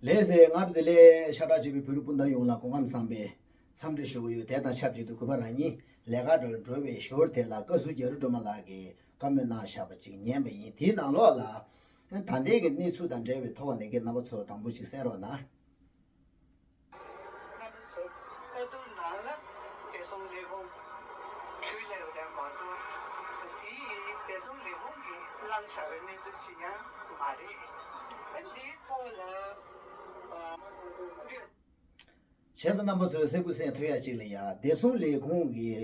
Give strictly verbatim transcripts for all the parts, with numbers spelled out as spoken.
ལགས་སེ། སྔར་དེ་ལས་ཤ་ཁྲག་གཅིག་པའི་བོད་རིགས་སྤུན་ཟླ་ཡོངས་ལ་སྐུ་ཁམས་བཟང་པའི་འཚམས་འདྲི་ཞུ་གི་ཡོད། དེ་དང་ཆབས་ཅིག་ཏུ་གུས་པ་རང་ཉིད་ལས་ཀ་འགྲོ་འགྲོ་བའི་ཞོར་དེ་ལ་བཀའ་ཟུར་རྒྱ་རི་སྒྲོལ་མ་ལགས་ཀྱིས་བཀའ་མོལ་གནང་བཞག་པ་ཅིག་ཉན་པ་ཡིན། དེའི་ནང་ལོགས་ལ་ད་ལྟའི་གི་གནས་ཚུལ་དང་འབྲེལ་བའི་ཐོག་ནས་ཀྱི་རྣམ་པ་ཚོ་དང་པོ་ཅིག་གསན་རོགས་གནང་། རྣམ་པ་ཚོ་བཀའ་བསྡུར་ནང་ལ་བདེ་སྲུང་ལས་ཁུངས་འཕྲུལ་ལས་རེད་མ་གཏོགས། དེའི་བདེ་སྲུང་ལས་ཁུངས་ཀྱིས་བླངས་བཞག་པའི་གནས་ཚུལ་ཅིག་ཡང་མ་རེད། ཨ་འདིའི་ཐོག་ལ་ཨ་བྱས་ཙང་རྣམ་པ་ཚོས་གསལ་པོ་གསན་ཐུབ་ཡ་ཅིག་ལ་ཡ། བདེ་སྲུང་ལས་ཁུངས་ཀྱིས་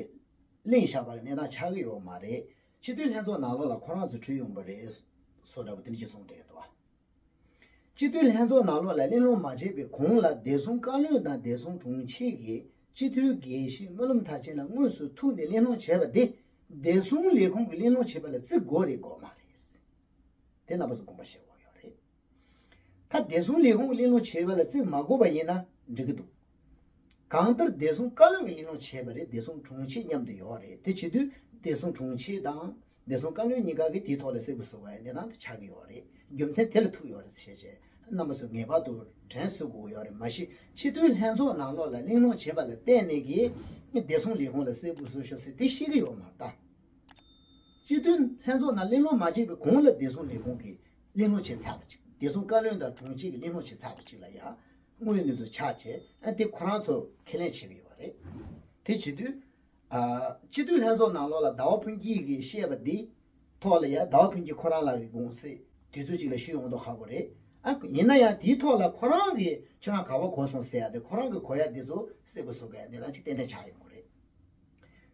གླེང་བཞག་པ་གི་གནས་སྟངས་ཆགས་ཀྱི་ཡོད་མ་རེད། སྤྱི་འཐུས་ལྷན་ཚོགས་ནང་ལོགས་ལ་ཁོ་རང་ཚོ་འཁྲུལ་ཡོང་པ་རེད་སོ་འདྲ་པོ་དེ་འདྲ་ཅིག་གསུངས་བསྡད་ཀྱི་འདུག་བ། སྤྱི་འཐུས་ལྷན་ཚོགས་ནང་ལོགས་ལ་གླེང་སློང་མ་བྱས་པའི་གོང་ལ་བདེ་སྲུང་བཀའ་བློན་དང་བདེ་སྲུང་དྲུང་ཆེ་གིས་སྤྱི་འཐུས་དགེ་བཤེས་སྨོན་ལམ་མཐར་ཕྱིན་ལ་དངོས་སུ་ཐུག་ནས་གླེང་སློང་བྱས་པ་དེ་བདེ་སྲུང་ལས་ཁུངས་ཀྱིས་གླེང་སློང་བྱས་པ་ལ་བརྩི་དགོས་རེད་དགོས་མ་རེད། དེ་རྣམ་པ་ཚོ་དགོངས་པ་བཞེས་དགོས་ཡོད་རེད། ད་བདེ་སྲུང་ལས་ཁུངས་ཀྱིས་གླེང་སློང་བྱས་པ་ལ་བརྩི་མ་དགོས་པ་ཡིན་ན་འགྲིག་གི་འདུག་གང་ལྟར་བདེ་སྲུང་བཀའ་བློན་གྱིས་གླེང་སློང་བྱས་པ་རེད། བདེ་སྲུང་དྲུང་ཆེ་མཉམ་དུ་ཡོད་རེད། དེ་བྱེད་དུས་བདེ་སྲུང་དྲུང་ཆེ་དང་བདེ་སྲུང་བཀའ་བློན་གཉིས་ཀ་གིས་དེའི་ཐོག་ལ་གསལ་པོ་བཟོ་དགོས་ཡ་གནས་སྟངས་དེ་ཆགས་ཀྱི་ཡོད་རེད། རྒྱུ་མཚན་དེ་ལ་ཐུག་ཡོད་རེད་ཟེར་བྱས། རྣམ་པ་ཚོས་ངེས་པར་དུ་དྲན་གསོ་དགོས་ཡོད་རེད། མ་གཞི་སྤྱི་འཐུས་ལྷན་ཚོགས་ནང་ལོགས་ལ་གླེང་སློང་བྱས་པ་ལ་བརྟེན་ནས་ཀྱི་བདེ་སྲུང་ལས་ཁུངས་ལ་གསལ་པོ་བཟོ་ཤོག་ཟེར་དེ་བཤད་ཀྱི་ཡོད་མ་རེད་ད། སྤྱི་འཐུས་ལྷན་ཚོགས་ནང་གླེང་སློང་མ་བྱས་པའི་གོང་ལ་བདེ་སྲུང་ལས་ཁུངས་ཀྱིས་གླེང་སློང་བྱས་ཚར་བ་ཅིག་བདེ་སྲུང་བཀའ་བློན་དང་དྲུང་ཆེ་གིས་གླེང་སློང་བྱས་ཚར་བ་ཅིག་ལ་ཡ་དངོས་ཡོད་གནས་ཚུལ་ཆགས་བྱས། ཨ་དེ་ཁོ་རང་ཚོ་ཁས་ལེན་བྱེད་ཀྱི་ཡོད་རེད། དེ་བྱེད་དུས་ཨ་སྤྱི་འཐུས་ལྷན་ཚོགས་ནང་ལོགས་ལ་ཟླ་བ་ཕུན་སྐྱིད་ཀྱིས་བཤད་པ་འདི་ཐོག་ལ་ཡ་ཟླ་བ་ཕུན་སྐྱིད་ཁོ་རང་ལ་གི་དགོངས་སེལ་དུས་ཚོད་ཅིག་ལ་ཞུས་ཡོང་མདོག་ཁ་པོ་རེད། ཨ་ཡིན་ན་ཡང་དེའི་ཐོག་ལ་ཁོ་རང་གིས་ཁྱོད་རང་ག་པར་གོ་སོང་ཟེར་ཡ་དེ་ཁོ་རང་གིས་གོ་ཡ་དེ་ཚོ་གསལ་པོ་བཟོ་དགོས་ཡ་གནས་སྟངས་ཅིག་ཏན་ཏན་ཆགས་ཡོང་གི་རེད།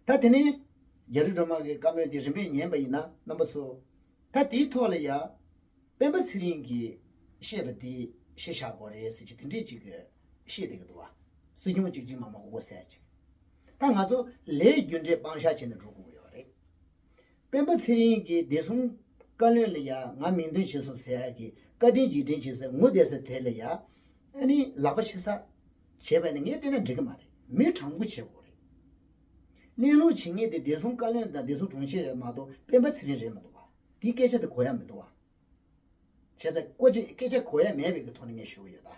ད་དེ་ནས་རྒྱ་རི་སྒྲོལ་མ་གི་བཀའ་མོལ་དེ་རིམ་པས་ཉན་པ་ཡིན་ན་རྣམ་པ་ཚོ། ད་དེའི་ཐོག་ལ་ཡ་སྤེན་པ་ཚེ་རིང་གིས་བཤད་པ་དེ་གཞི་བཞག་དགོས་རེད་ཟེར་གྱི་དེ་འདྲས་ཅིག་གི་བཤད་བསྡད་ཀྱི་འདུག་བ། སྲིད་སྐྱོང་གཅིག་གཅིག་མ་མ་གོ་གོ་ཟེར་ཡ་ཅིག་ད་ང་ཚོ་ལས་རྒྱུ་འབྲས་སྤང་བཞག་བྱས་ནས་འགྲོ་དགོས་ཀྱི་ཡོད་རེད། སྤེན་པ་ཚེ་རིང་གིས་བདེ་སྲུང་བཀའ་བློན་ལ་ཡ་ང་མིང་འདོན་བྱས་སོང་ཟེར་ཡ་གི་བཀའ་དྲིན་རྗེས་དྲན་བྱེད་ས་ངུ་བསྡད་ས་དེ་ལ་ཡ་ཨ་ནི་ལག་པ་ཕྱེ་ས་བྱས་པ་ནི་ངས་བལྟས་ན་འགྲིག་གི་མ་རེད། མི་དྲང་པོ་བྱེད་དགོས་རེད། གླེང་སློང་བྱེད་མཁན་དེ་བདེ་སྲུང་བཀའ་བློན་དང་བདེ་སྲུང་དྲུང་ཆེ་རེད་མ་གཏོགས་སྤེན་པ་ཚེ་རིང་རེད་མི་འདུག་བ། དེའི་སྐད་ཆ་དེ་གོ་ཡ་མི་འདུག་བ། བྱས་ཙང་སྐད་ཆ་སྐད་ཆ་གོ་ཡ་མེད་པའི་གི་ཐོག་ནས་ངས་ཞུ་གི་ཡོད་ད།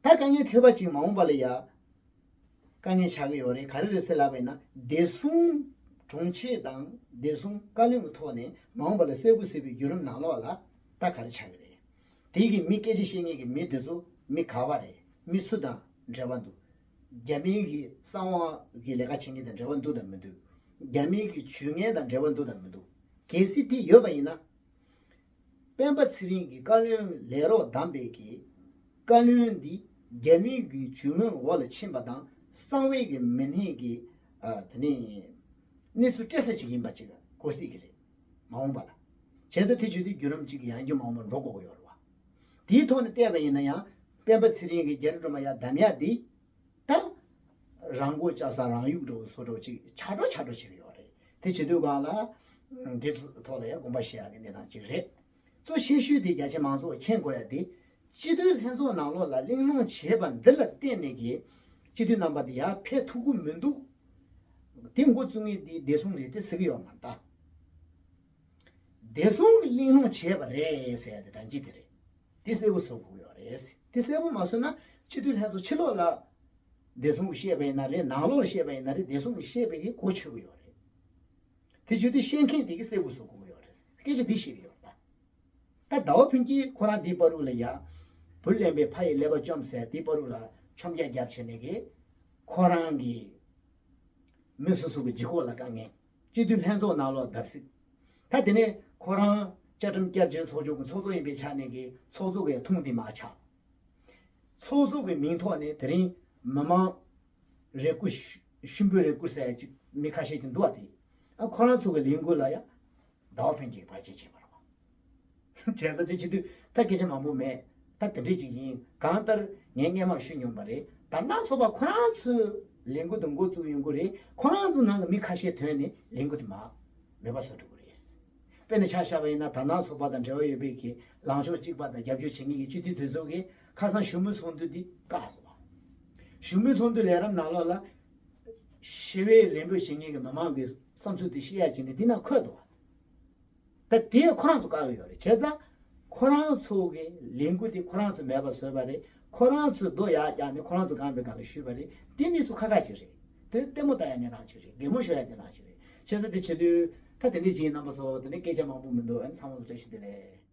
ད་དཀའ་ངལ་ཐོན་པ་ཅིག་མ་འོངས་པ་ལ་ཡ། དཀའ་ངལ་ཆགས་ཀྱི་ཡོད་རེད། ག་རེ་རེད་ཟེར་ལབ་པ་ཡིན་ན་བདེ་སྲུང་དྲུང་ཆེ་དང་བདེ་སྲུང་བཀའ་བློན་གྱི་ཐོག་ནས་མ་འོངས་པ་ལ་གསལ་པོ་གསལ་པོའི་བརྒྱུད་རིམ་ནང་ལོགས་ལ་ད་ག་རེ་ཆགས་ཀྱི་རེད། དེ་གི་མི་སྐད་ཆ་བཤད་མཁན་གྱི་མི་དེ་ཚོ་མི་ག་བ་རེད། མི་སུ་དང་འབྲེལ་བ་འདུག་རྒྱ་མིའི་གི་གསང་བ་གི་ལས་ཀ་བྱེད་མཁན་དང་འབྲེལ་བ་འདུག་དང་མི་འདུག་རྒྱ་མིའི་གི་ཇུས་ངན་དང་འབྲེལ་བ་འདུག་དང་མི་འདུག་གལ་སྲིད་དེ་ཡོད་པ་ཡིན་ན། སྤེན་པ་ཚེ་རིང་གི་བཀའ་བློན་ལས་རོགས་བདམས་པའི་གི་བཀའ་བློན་འདི་རྒྱ་མིའི་གི་ཇུས་ངན་འོག་ལ་ཕྱིན་པ་དང་གསང་བའི་གི་མི་སྣའི་གི་ཨ་དེ་ནས་གནས་ཚུལ་སྤྲད་ས་ཅིག་ཡིན་པ་ཅིག་གོ་སྲིད་ཀྱི་རེད། མ་འོངས་པ་ལ། བྱས་ཙང་དེ་བྱེད་དུས་བརྒྱུད་རིམ་གཅིག་ཡང་བསྐྱར་མ་འོངས་པར་འགྲོ་དགོས་ཀྱི་ཡོད་རེད་བ། དེའི་ཐོག་ནས་བལྟས་པ་ཡིན་ན་ཡང་སྤེན་པ་ཚེ་རིང་གིས་རྒྱ་རི་སྒྲོལ་མ་ཡར་བདམས་ཡག་འདི་ད་རང་མགོ་བཅག་ས་རང་གཡུག་འགྲོ་བཟོ་འདྲ་ཅིག་ཆགས་འགྲོ་ཆགས་འགྲོ་བྱེད་ཀྱི་ཡོད་རེད། དེ་བྱེད་དུས་སྒང་ལ་འདི་ཚོ་ཐོག་ལ་ཡང་དགོངས་པ་བཞེས་ཡག་གི་གནས་སྟངས་གཅིག་རེད། གཙོ་ཆེ་ཤོས་དེ་རྒྱ་ཆེ་མང་ཚོགས་མཁྱེན་དགོས་ཡག་དེ། སྤྱི་འཐུས་ལྷན་ཚོགས་ནང་ལོགས་ལ་གླེང་སློང་བྱས་པ་འདི་ལ་བརྟེན་ནས་ཀྱི་སྤྱི་འཐུས་རྣམ་པ་དེ་ཡར་ཕེབས་ཐུབ་ཀྱི་མི་འདུག་དེ་འགོ་བཙུགས་མཁན་དེ་བདེ་སྲུང་རེད་དེ་ཟེར་གྱི་ཡོད་མ་རེད་ད། བདེ་སྲུང་གིས་གླེང་སློང་བྱས་པ་རེད་ཟེར་ཡ་དེ་དང་གཅིག་དེ་རེད། དེ་གསལ་པོ་བཟོ་དགོས་ཡོད་རེད། དེ་གསལ་པོ་མ་བཟོས་ན་སྤྱི་འཐུས་ལྷན་ཚོགས་ཕྱི་ལོགས་ལ་བདེ་སྲུང་གིས་བཤད་པ་ཡིན་ན་རེད། ནང་ལོགས་ལ་བཤད་པ་ཡིན་ན་རེད། བདེ་སྲུང་གིས་བཤད་པའི་གི་གོ་ཆོད་ཀྱི་ཡོད་རེད། དེ་བྱེད་དུས་བཤད་མཁན་དེ་གིས་གསལ་པོ་བཟོ་དགོས་ཀྱི་ཡོད་རེད། སྐད་ཆ་འདི་བཤད་ཀྱི་ཡོད་རེད་ད། ད་ཟླ་བ་ཕུན་སྐྱིད་ཁོ་རང་འདིའི་བར་དུ་ལ་ཡ། བུ་གླེན་པས་ཕ་ཡི་ཀླད་པ་བཅོམ་ཟེར་དེའི་བར་དུ་ལ་ཆོམ་རྒྱག་རྒྱབ་བྱས་ནས་གི་ཁོ་རང་གི་མི་སོ་སོ་གི་ལྗིད་ཁོག་ལ་དཀའ་ངལ། སྤྱི་འཐུས་ལྷན་ཚོགས་ནང་ལོགས་བརྡབ་གསིག་ད་དེ་ནས་ཁོ་རང་བཅའ་ཁྲིམས་བསྐྱར་བཅོས་ཚོགས་ཆུང་གི་ཚོགས་གཙོ་ཡིན་པའི་ཆ་ནས་ཀྱི་ཚོགས་གཙོ་གི་ཐུང་དེ་མར་ཆག་ཚོགས་གཙོ་གི་མིང་ཐོག་ནས་དེ་རིང་མི་མང་རེ་སྐུལ་ཤུ་གཞོན་པའི་རེ་སྐུལ་ཟེར་ཡ་ཅིག་མི་ཁ་ཤས་ཀྱིས་འདུག་བ། དེ་ཨ་ཁོ་རང་ཚོ་གི་ལས་འགུལ་ལ་ཡང་ཟླ་བ་ཕུན་སྐྱིད་བར་ཆད་བྱས་པ་རེད་བ། བྱས་ཙང་དེ་བྱེད་དུས་ད་སྐད་ཆ་མང་པོ་མེད། ད་དེ་འདྲས་ཅིག་ཡིན། གང་ལྟར་ངས་སྔན་མ་ཞུས་མྱོང་པ་རེད། དར་ནག་ཚོགས་པ་ཁོ་རང་ཚོས་ལས་འགུལ་དེ་འགོ་བཙུགས་ཡོང་གི་རེད། ཁོ་རང་ཚོའི་ནང་གི་མི་ཁ་ཤས་ཐོན་ནས་ལས་འགུལ་དེ་མར་མེད་པ་བཟོ་འགྲོ་གི་རེད། དཔེར་ན་ཆ་བཞག་པ་ཡིན་ན་དར་ནག་ཚོགས་པ་དང་འབྲེལ་བ་ཡོད་པའི་གི་ལངས་ཕྱོགས་གཅིག་པ་དང་རྒྱབ་སྐྱོར་བྱེད་མཁན་གྱི་སྤྱི་འཐུས་དེ་ཚོ་གིས་ཁ་སང་བཞུགས་མོལ་ཚོགས་འདུ་འདི་བཀག་སོང་བ། བཞུགས་མོལ་ཚོགས་འདུ་ལས་རིམ་ནང་ལོགས་ལ་ཞི་བའི་རེ་འབོད་བྱེད་མཁན་གྱི་མི་མང་གི་བསམ་ཚུལ་དེ་བཤད་ཡ་བྱས་ནས་འདི་ན་འཁོད་འདུག་བ། ད་དེ་ཁོ་རང་ཚོ་བཀག་གི་ཡོད་རེད། བྱས་ཙང་ ཁོ་རང་ཚོ་གི་ལས་འགུལ་དེ་ཁོ་རང་ཚོ་མེད་པ་བཟོས་པ་རེད། ཁོ་རང་ཚོས་རྡོ་ཡར་བཀྱགས་ནས་ཁོ་རང་ཚོ་གང་བའི་སྒང་ལ་གཞུས་པ་རེད། དེ་གནས་ཚུལ་ཁག་ཁག་ཅིག་རེད། དེ་ལྟད་མོ་ལྟ་ཡ་གནས་སྟངས་ཅིག་རེད། གད་མོ་ཤོར་ཡ་གནས་སྟངས་ཅིག་རེད། བྱས་ཙང་དེ་བྱེད་དུས་ད་དེ་འདྲས་བྱས་རྣམ་པ་ཚོ་དེ་འདྲས་སྐད་ཆ་མང་པོ་མི་འདུག་ཨ་ནི་ཚང་མ་ལ་བཀྲ་ཤིས་བདེ་ལེགས།